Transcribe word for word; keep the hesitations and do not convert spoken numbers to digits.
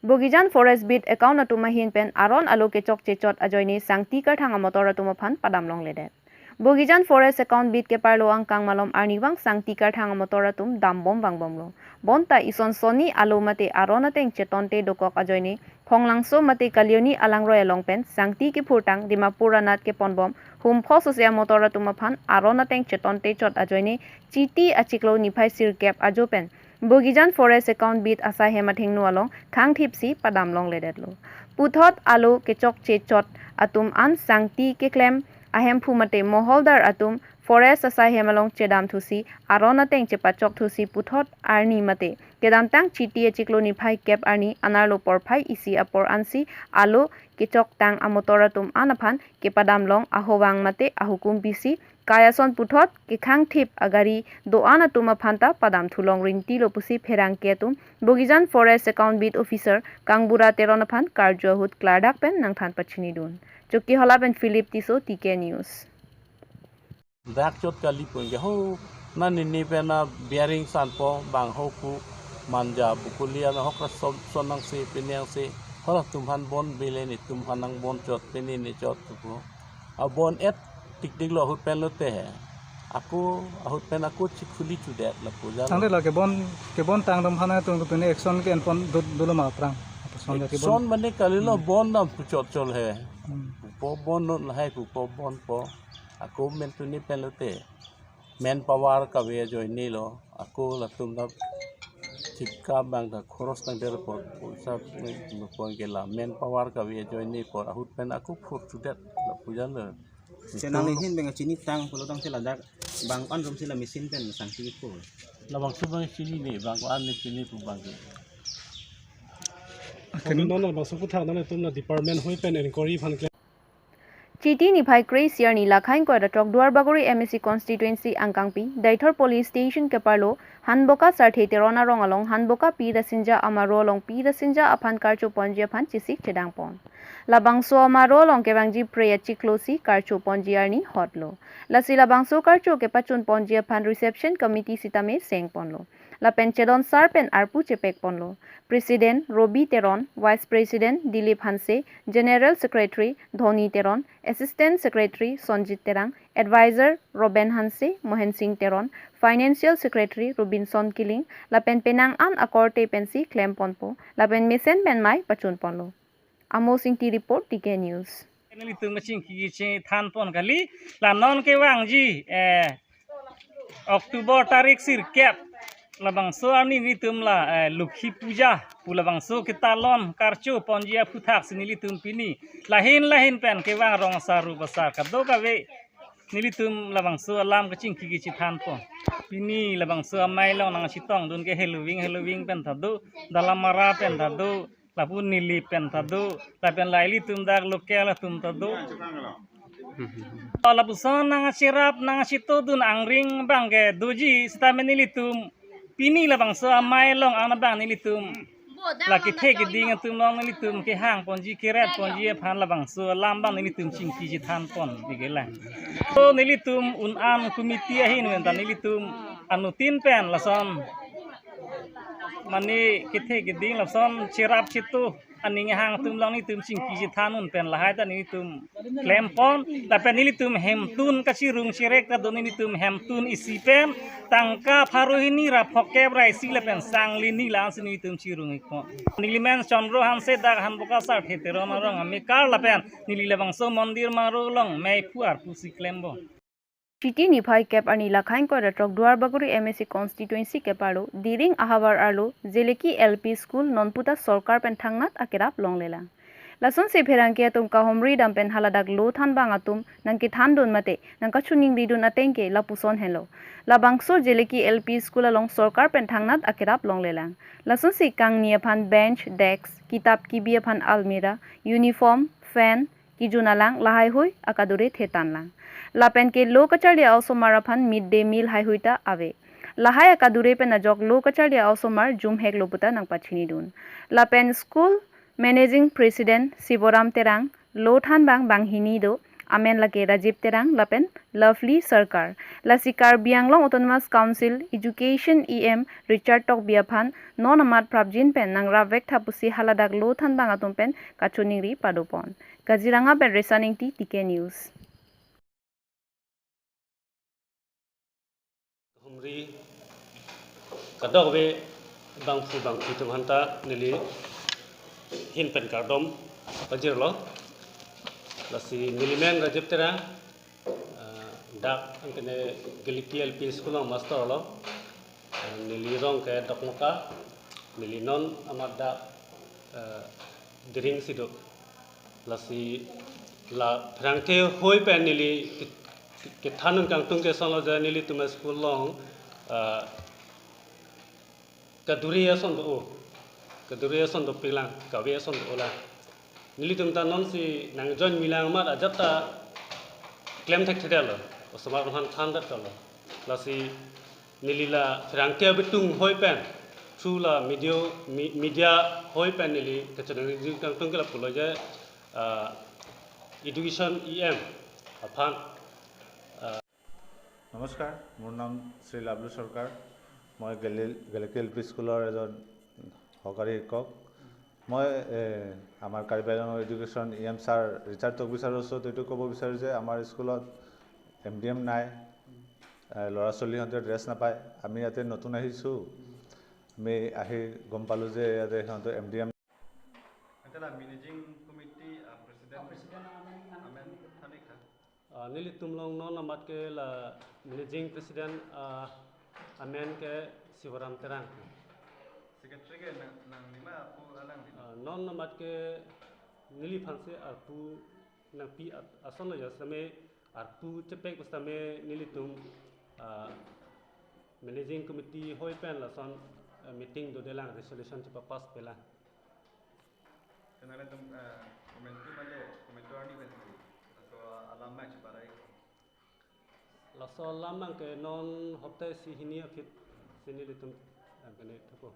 Bogijan Forest Beat account atum ahin pen aron alo kechok chechot ajoine sangti karthang amotor atum aphan padam longledet. Bogijan Forest Account Beat keparlo angkang malom arnivang sangti karthang amotor atum dambom vangbomlo. Bonta ison sonni alo mate aron ateng chetonte dokok ajoine Phonglangso mate Kalioni alangroi along pen sangti kephurtang Dimapur anat keponbom hum pho sose amotor atum aphan aron ateng chetonte chot ajoine Chiti achiklo niphai sirkep ajo pen Bogijan Forest Account Beat asai hem athengno along khangthipsi padam longledetlo. Puthot alo kechok chechot atum an sangti keklem ahemphu mate moholdar atum forest asai hem along chedam thusi aron ateng chepachok thusi puthot arni mate kedamtang Chiti achiklo niphai kep arni anerlo porphai isi apor ansi alo kechoktang amotor atum an aphan kepadam long ahovang mate ahukum pisi kai ason puthot kekhangthip agari do-an atum aphanta padam thulong rintilo pusi pherangke atum Bogijan Forest Account Beat Officer Kangbura Teron aphan karju ahut klardak pen nangthan pachinidun. Chokihola pen Philip Tisso, T K News. Dak chot kali pun ke ho na nini pen na bearing sanpo bang ho ku manja bukuli ana hok la son sonang se penyang se hola tum han bon bele ni tum han nang bon chot peni ni chot tu ko abon et tik tik lo ahut pen lote he aku ahut pen aku chik khuli chudet lapu ja lo. Tangte la kebon kebon tang dam hana tung tu ni action ke enpon dul dul ma prang. Action ke kebon. Action mane kali lo Hmm. bon dam pu chot chol he. Hmm. Po bon non lahai ku po bon po. Aku men tu ni pen lote. Manpower kave ajoine lo. Aku latum dap thika bang ta khoros tang der po. Pulsa ni pon ke la manpower kave ajoine por ahut pen aku phur chudet lapu ja lo. Chenang le hin bang chinitang pulo tangte ladak bang an rum sila machine pen sangti ko. Labangso bang chinine bang ko an ni chini pu bang ke. Akin non labangso puthak non atum na department hoi pen inquiry phan kle. Chiti niphai kre-isi arni lakhai ingkoi ra throk Duarbagori M A C constituency angkangpi Deithor police station keparlo Hanboka Sarthe Teron arong along Hanboka Pi Rasinja amaro along Pi Rasinja aphan karcho ponji aphan chesik chedang pon. Labangso amaro along kevangji phre achiklo si karcho ponji arni hotlo. Lasi labangso karcho kepachun ponji aphan reception committee sitame seng ponlo. Lapen chedon sar pen arpu chepek ponlo. President Robi Teron, Vice President Dilip Hanse, General Secretary Dhoni Teron, Assistant Secretary Sonjit Terang, Advisor Roben Hanse, Mohen Singh Teron, Financial Secretary Robinson Killing, lapen penang an akorte pensi klem ponpo, lapen mesen pen mai pachun ponlo. Amo Singti report, T K News. Nelitum kachingki kachethan pon kali, la non kevangji, eh, October tarik sirkep, labangso arni nelitum la, eh, Lokhi Puja, pu labangso ketalon karcho ponji aphuthak si nelitum pini, lahin lahin pen kevang rong asar rup asar kadokave, nelitum labangso alam kachingki kachethan pon. Pini labangso amei along nangchetongdun ke Heloving Heloving pen ta do, Dalamara pen ta do, lapu Nilip pen ta do, lapen la ilitum dak local atum ta do. Lapuson nangcherap nangchetodun angring bang ke doji sitame nelitum pini labangso amei along an bang nelitum la kethe keding atum along nelitum kehang ponji keret ponji aphan labangso alam bang nelitum chingki chethan pon ike lang. So nelitum un an committee ahin ven ta nelitum anuttin pen lason mane kethe keding lason cherap cheto aning hang atum along nelitum chingki chethan un pen lahai ta nelitum klem pon, lapen nelitum hemtun kachirung cherek ta do nelitum hemtun isi pen tangka pharo hini ra phokep ra isi lapen sangli ni la-an si nelitum chirung ik pon. Nelimen Chandra Hanse dak Hanboka Sarthe Teron arong amekar lapen neli labangso mondir maro along mei phuar pusi klem pon. Chiti niphai kep arni lakhai ingkoi ra throk Duarbagori M A C constituency keparlo Diring ahavar arlo Jeleki L P school nonputa sorkar pen thangnat akerap longlelang. Lasonsi pherangke atum kahomri dam pen haladak lo thanbang atum nangkethandun mate nangkachoningridun ateng ke lapuson henlo. Labangso Jeleki L P school along sorkar pen thangnat akerap longlelang. Lasonsi kangni aphan bench, desk, kitap kibi aphan almirah, uniform, fan, kejun alang lahaihui akadure thetanlang. Lapen ke lo kacharli a-osomar aphan mid day meal haihui ta ave. Lahai akadure pen ajok lo kacharli a-osomar jumheklo puta nangpachinidun. Lapen school managing president Siboram Terang lo thanbang banghini do amen lake Rajiv Terang lapen Lovely Sarkar. Lasi Karbi Anglong Autonomous Council Education E M Richard Tokbi aphan non amat prapjin pen nangrapvek tha pusi haladak lo thanbang atum pen kachiningri padopon. Kaziranga pen Resan Ingti, T K News. Humri kadokave bangphu bangphi atum aphanta neli ahin pen kardom pajirlo. Lasi neli men Rajiv Terang, ah, dak angkene Geleki L P School along master lo. Ah, neli rong ke Dokmoka, neli non amat dak, ah, Diring si do. Lasi la pherangke hoi pen neli ke-, ke-, kethan nangkangtung ke asonlo je nelitum school along, ah, kaduri ason do-o, kaduri ason dopiklang, kave ason do-olang. Nelitum ta nonsi nang join milang amat ajat ta klem thekthedetlo, osomar aphan thandetlo. Lasi neli la pherangke abitung hoi pen, through la media, mi-, media hoi pen neli kachiningri nangkangtung ke lapulo je, ah, Education E M aphan, ah, নমস্কাৰ, মোৰ নাম শ্ৰী লাভলু চৰকাৰ। মই গেলি-, Geleki L P স্কুলৰ এজন সহকাৰী শিক্ষক। মই, এ, আমাৰ কাৰ্বি আংলঙৰ education E M sir Richard Tokbi ছাৰৰ ওচৰত এইটো ক'ব বিচাৰোঁ যে আমাৰ স্কুলত এম ডি এম নাই। এ, ল'ৰা ছোৱালীহঁতে ড্ৰেছ নাপায়। আমি ইয়াতে নতুন আহিছোঁ। আমি আহি গম পালোঁ যে ইয়াতে সিহঁতৰ M D M Ante la managing committee, ah, president, ah, president amen, amen thanik ha. Ah, nelitum along non amat ke la managing president, ah, amen ke Sivaram Terang. Secretary ke nang, nang lima apo alang lima? Ah, non amat ke neliphan si arpu nangpi at-, asonlo ya same arpu chepek same nelitum, ah, managing committee hoi pen lason, ah, meeting dodelang, resolution chepapass pelang. Te nanglitum, eh, komantu male, komantu arni pensi, laso alam abang cheparai. Laso alam abang ke non hopta isi hini aphi si nelitum, eh, kene thupo.